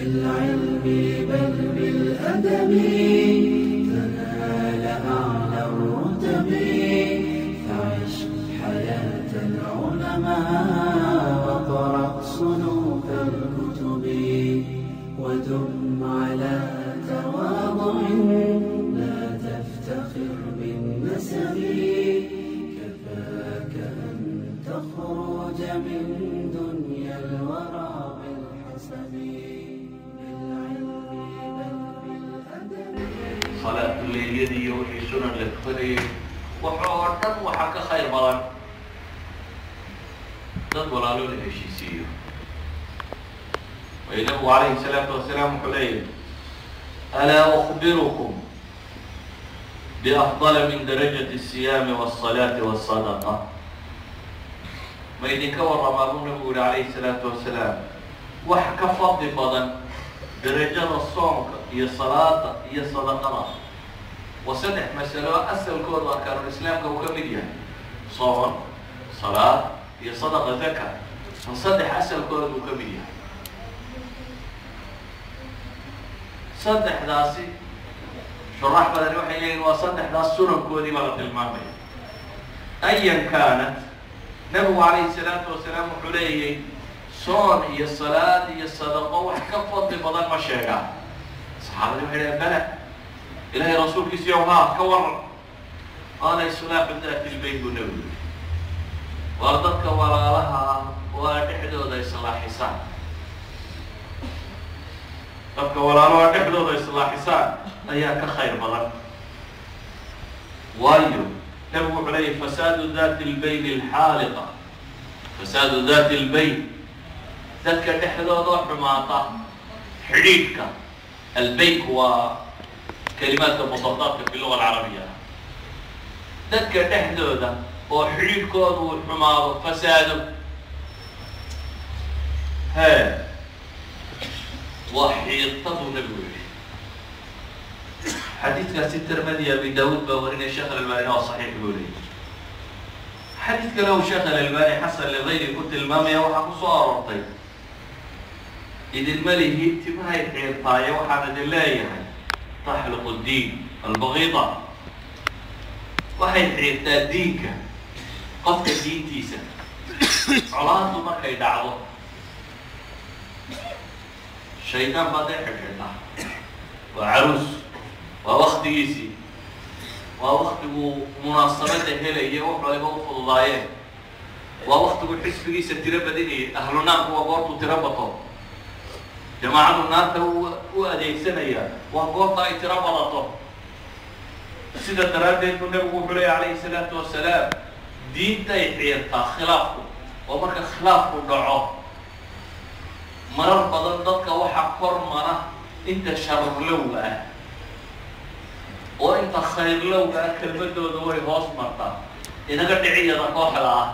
بالعلم بل بالأدب، تنال أعلى الرتب. فعش حياة العلماء واقرأ صنوف الكتب، ودم على تواضع لا تفتخر بالنسب، كفاك أن تخرج من دنيا الورى بالحسب. بالعلم بل بالأدب. Salaatuleylyadii iyo wixii sunan la tukanayay, wax oo dhan waxaa ka khayr badan dad walaalo la heshiisiiyo. Waayo, Nabigu calayhi salaatu wasalaam wuxuu leeyahy: "Alaa ukhbirukum biafdala min darajati الsiyaami والsalaati والsadaqa?" Ma idinka warramaa, buu Nabigu yihi calayhi salaatu wasalaam, wax ka fadli badan darajada soonka iyo salaada iyo sadaqada? Waa saddex masalo asalkoodu arkaanulislaamka uu ka mid yahay: soon, salaad iyo sadaqa, zaka. Waa saddex asalkooda uu ka mid yahay. Saddexdaasi shuraax badani waxay leeyihin waa saddexdaas sunankoodii baa la tilmaamaya. Ayan kaanat, Nabigu calayhi salaatu wasalaam wuxuu leeyay: soon iyo salaad iyo sadaqo wax ka fadli badan ma sheegaa? Saxaabadii waxay dhahen: "Bala, Ilahay rasuulkiisiyow, haa, ka waran." "Qaala: islaaxu daati lbayn," buu Nabigu yihi. Waa dadka walaalaha ah oo aa dhexdooda islaaxisaan. Dadka walaalaha dhexdooda islaaxisaan ayaa ka khayr badan. Waayo, Nabigu wuxuu leeyahy: fasaadu dati lbayn alxaaliqa, fasaadu dati lbayn, dadka dhexdooda xumaata, xidhiidhka. Albaynku waa kalimaadka mudadaadka fi luga alcarabiya. Dadka dhexdooda oo xidhiidhkooda uu xumaado, fasaado, hee, waa xiirta, buu Nabigu yihi. Xadiidkaasi Tirmidi, Abi Daawuud baa warinaya. Sheekh Alalbanina waa saxiix buu leeyay. Xadiid kale uu Sheekh Alalbani xasan ligayri ku tilmaamaya waxaa ku soo aroortay: idinma lihi timahay xiirtaaye, waxaan idin leeyahay taxliqu diin albagida. Waxay xiirtaa diinka, qofka diintiisa. Colaadu markay dhacdo, shaydaan baa dee xidhxidha. Waa caruus, waa waktigiisii, waa waktiguu munaasabada helaya, wax waliba u fududaayeen, waa waktigu xisbigiisa tiro badinayay. Ahlu naarku waa goortuu tiro bato. Jamaacadu naarta u adeegsanaya waa goorta ay tiro badato. Sida daraaddeed buu Nabigu wuxuu leeyay calayhi salaatu wasalaam: diintay xiirtaa khilaafku. Oo marka khilaafku dhaco, marar badan dadka waxaa kor mara inta sharlowga ah, oo inta khayrlowga ah kelmadooda way hoos martaa. Inaga dhiciyada kooxda ah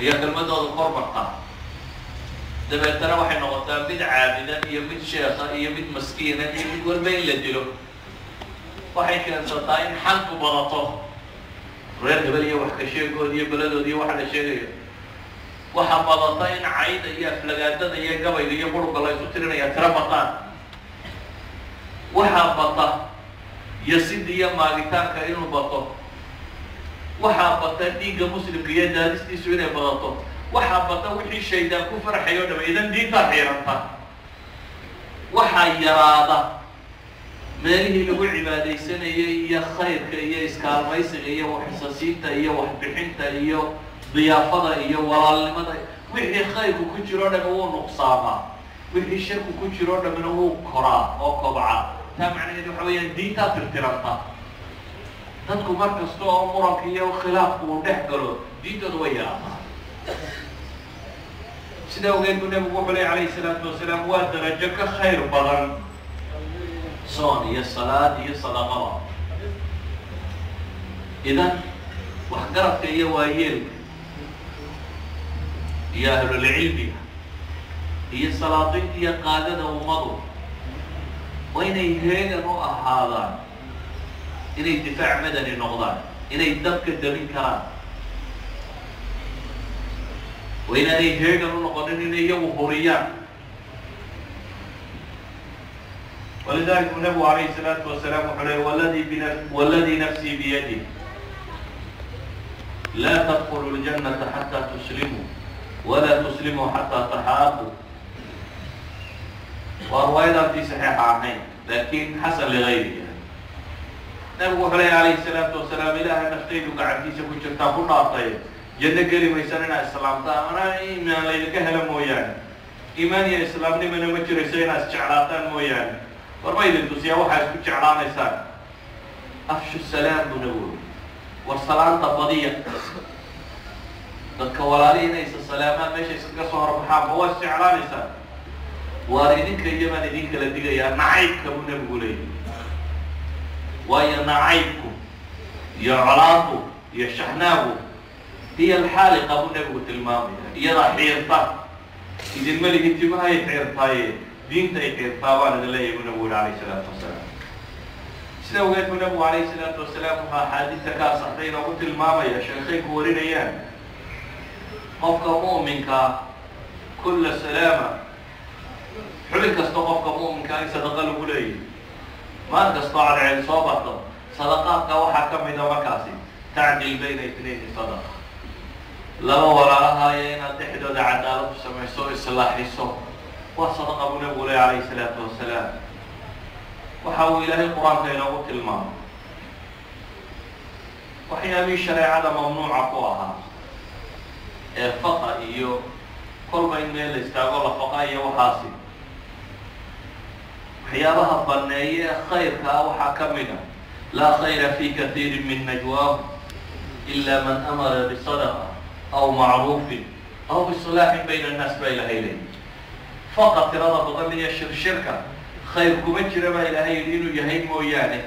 ayaa kelmadooda kor martaa. Dabeetana waxay noqotaa mid caabida iyo mid sheekha iyo mid maskiina iyo mid walba in la dilo. Waxay keensataa in xanku badato, reer hebel iyo wax ka sheegood iyo beladood iyo waxa la sheegayo. Waxaa badata in cayda iyo aflagaadada iyo gabayga iyo burugga la isu tirinaya tiro bataan. Waxaa bata yasida iyo maagitaanka inuu bato. Waxaa bata dhiigga muslimka iyo daadistiisu inay badato. Waxaa bata wixii shaydaan ku farxay o dham. Idan diintaa xiiranta. Waxaa yaraada meelihii lagu cibaadaysanayay iyo khayrka iyo iskaalmaysiga iyo waxisasiinta iyo waxbixinta iyo diyaafada iyo walaalnimada. Wixii khayrku ku jiro o dhami wuu nuqsaamaa, wixii sharku ku jiro o dhamina wuu koraa oo kobcaa. Taa macnaheedu waxa weeyaan diintaa tirtiranta. Dadku mar kasta oo muranka iyo khilaafku uu dhex galo, diintooda way yaraataa. Sida awgeed buu Nabigu wuxuu ley calayhi salaatu wasalaam: waa darajo ka khayr badan soon iyo salaad iyo sadaqada. Idan waxgaradka iyo waayeelka iyo ahlulcilmiga iyo salaadiinta iyo qaadada ummadu waa inay heegan u ahaadaan, inay difaac madani noqdaan, inay dabka damin karaan. Waa inaanay heegan u noqonin inay iyagu huriyaan. Walidalik buu Nabigu calayhi salaatu wasalaam wuxuu leey, "Waladii nafsii biyadih, laa tadkhulu ljannata xataa tuslimuu, walaa tuslimuu xataa taxaabu." Waa riwaayadaantii saxiixa ahayn, laakiin xasan ligayrihi. Nabigu wuxuu leey calayhi salaatu wasalaam, "Ilaaha naftaydu gacantiisa ku jirtaa ku dhaartay, janno geli maysaan inaad islaamtaan ana iimaan laydinka helo mooyaane. Iimaan iyo islaamnimana ma jirayso inaad isjeclaataan mooyaane. War ma idin tusiyaa waxaa isku jeclaanaysaan? Afshu salaam," buu Nabigu uri. War salaanta badiya. Dadka walaalihi inay isa salaamaan meesha iskaga soo horbaxaan ma waa isjeclaanaysaan. Waar idinka iyo baan idin kala digayaa nacaybka," buu Nabigu leeyay, "waayo nacaybku iyo colaadu iyo shaxnaagu hiya alxaaliqa," buu Nabigu tilmaamaya, "iyadaa xiirta. Idinma lihi timahay xiirtaaye, diinta ay xiirtaa baan idin leeyahay," buu Nabigu yihi calayhi salaatu wasalaam. Sida ogeed buu Nabigu calayhi salaatu wasalaam wuxuu axaadiista ka asaxday inoogu tilmaamaya, sheekhaynku warinayaan, qofka mu'minkaa kulla salaama, xubin kasta qofka mu'minkaa in sadaqa lagu leeyahy. Maalin kastoo cadceed soo baxdo, sadaqaadka waxaa ka mida markaasi tacdil bayna itnayni sadaqa, laba walaalahaaya inaad dhexdooda cadaalad ku samayso o islaaxiso waa sadaqa, buu Nabigu ley calayhi salaatu wasalaam. Waxa uu Ilaahay Qur-aanka inoogu tilmaamay waxyaabihii shareecada mamnuuca ku ahaa ee faqa iyo kolba in meel la istaago la faqa iyo waxaasi. Waxyaabaha baneeye ee khayrka ah waxaa ka mid a, laa khayra fi katiiri min najwaahum ila man amara bisadaqa aw macruufin aw islaaxin bayna annaas, baa Ilahay leeyay. Faqa tirada badan iyo shirshirka khayr kuma jira, baa Ilaahay yidhi, inuu yahay mooyaane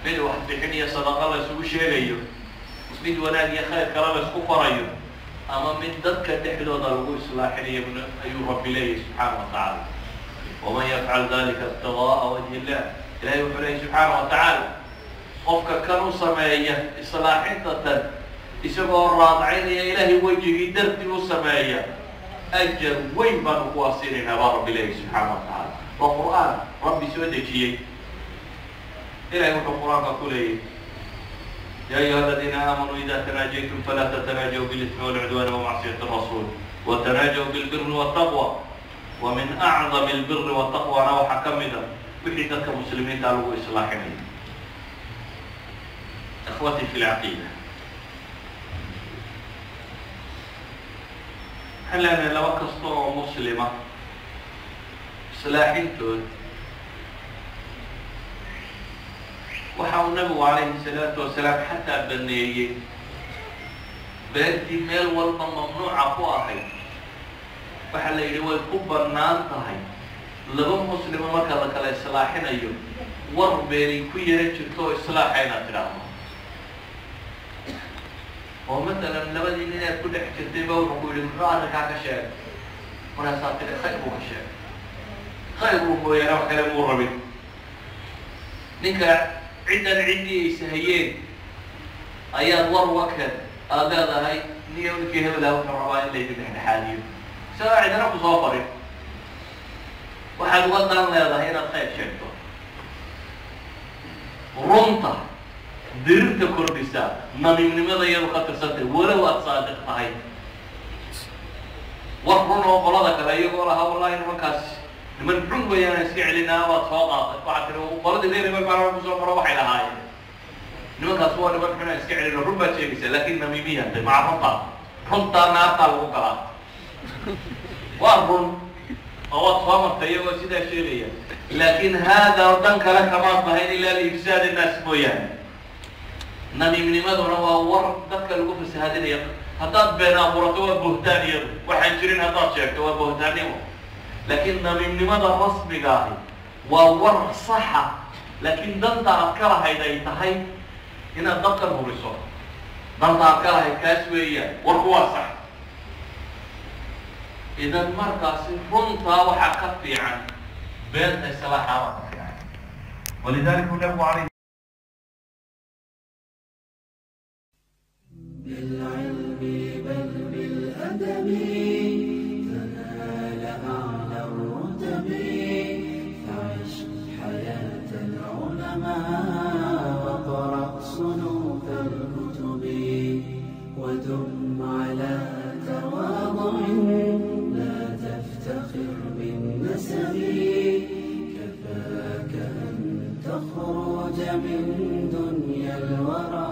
mid wax bixin iyo sadaqa la isugu sheegayo, mid wanaag iyo khayr kale la isku qorayo, ama mid dadka dhexdooda lagu islaaxinayo, ayuu Rabbi leeyahy subxaana wa tacaala. Waman yafcal dalika ibtigaaa wajhi illah, Ilahay wuxuu leeyay subxaana wa tacaala, qofka kan u sameeya islaaxinta tan isagoo raadcaynaya Ilaahay wejigii dartii u sameeya, ajar weyn baanu kuwaa siinaynaa, baa Rabbi leeyahy subxaana wa tacaala. Waa Qur-aan Rabbi soo dejiyey. Ilahay wuxuu Qur-aanka ku leeyay, ya ayuha aladiina aamanuu ida tanaajaytum falaa tatanaajaw bilismi walcudwaani wamacsiyati rasuul, watanaajaw bilbiri waltaqwa. Wa min acdami albiri waltaqwana waxaa ka mid a wixii dadka muslimiinta lagu islaaxinayo. Ikhwatii fi lcaqiida, waxaan leenahay laba kasta oo muslima islaaxintood waxa uu Nabigu calayhi salaatu wasalaam xataa baneeyey beentii meel walba mamnuuca ku ahayd. Waxaa la yidhi way ku bannaan tahay laba muslima marka la kala islaaxinayo war beenay ku yara jirto oo islaaxa inaad tidhaahdo, oo matalan labadii nin inaad ku dhex jirtay ba wuxuu ku yidhi, "Muxuu arrinkaa ka sheegay?" Markaasaa tidhi, "Khayr buu ka sheegay, khayr buu mooyaane wax kale muu rabin." Ninka ciddan ciddii ay sahayeen ayaad war uga keen, aada leedahay, "Niyo, ninkii hebelaa wuxuu rabaa in laydin dhexdhexaadiyo," isagoo cidina ku soo farin. Waxaad uga dan leedahay inaad khayr sheegto. Runta dirirta kordhisaa namiimnimada iyadu ka tirsantay, walow aada saadiq tahay. War run oo qolada kale iyagoo lahaa, "Wallahi nimankaas niman xun wayaan, iska celinaa," waad soo qaatay. Waxaad tiri, "Qoladii reer hebel baa kusoo maro, waxay lahaayeen nimankaas waa niman xun aan iska celino." Run baad sheegaysaa, laakin namiimiyantay maca runtaa. Runtaa naartaa lagu galaa. Waa run oo waad soo martay iyagoo sidaa sheegaya, laakin haadaa dan kale kamaad lahayn ilaa liifsaad innaas mooyaane. Namiimnimaduna waa war dadka lagu fasahaadinaya. Haddaad been abuurato waa buhtaan iyadu, waxaan jirin haddaad sheegto waa buhtaannimo. Laakiin namiimnimada rasmiga ahi waa war saxa, laakiin danta aad ka lahayd ay tahay inaad dadkan huriso. Danta aad ka lahayd kaas weeyaan, warku waa sax. Idan markaasi runtaa waxaa ka fiican beenta, islaaxaabaa ka fiican. Walidalika nabigu alayh بالعلم بل بالأدب تنال أعلى الرتب، فعش دم على تواضع، لا تفتخر بالنسب، كفاك أن تخرج من دنيا الورى.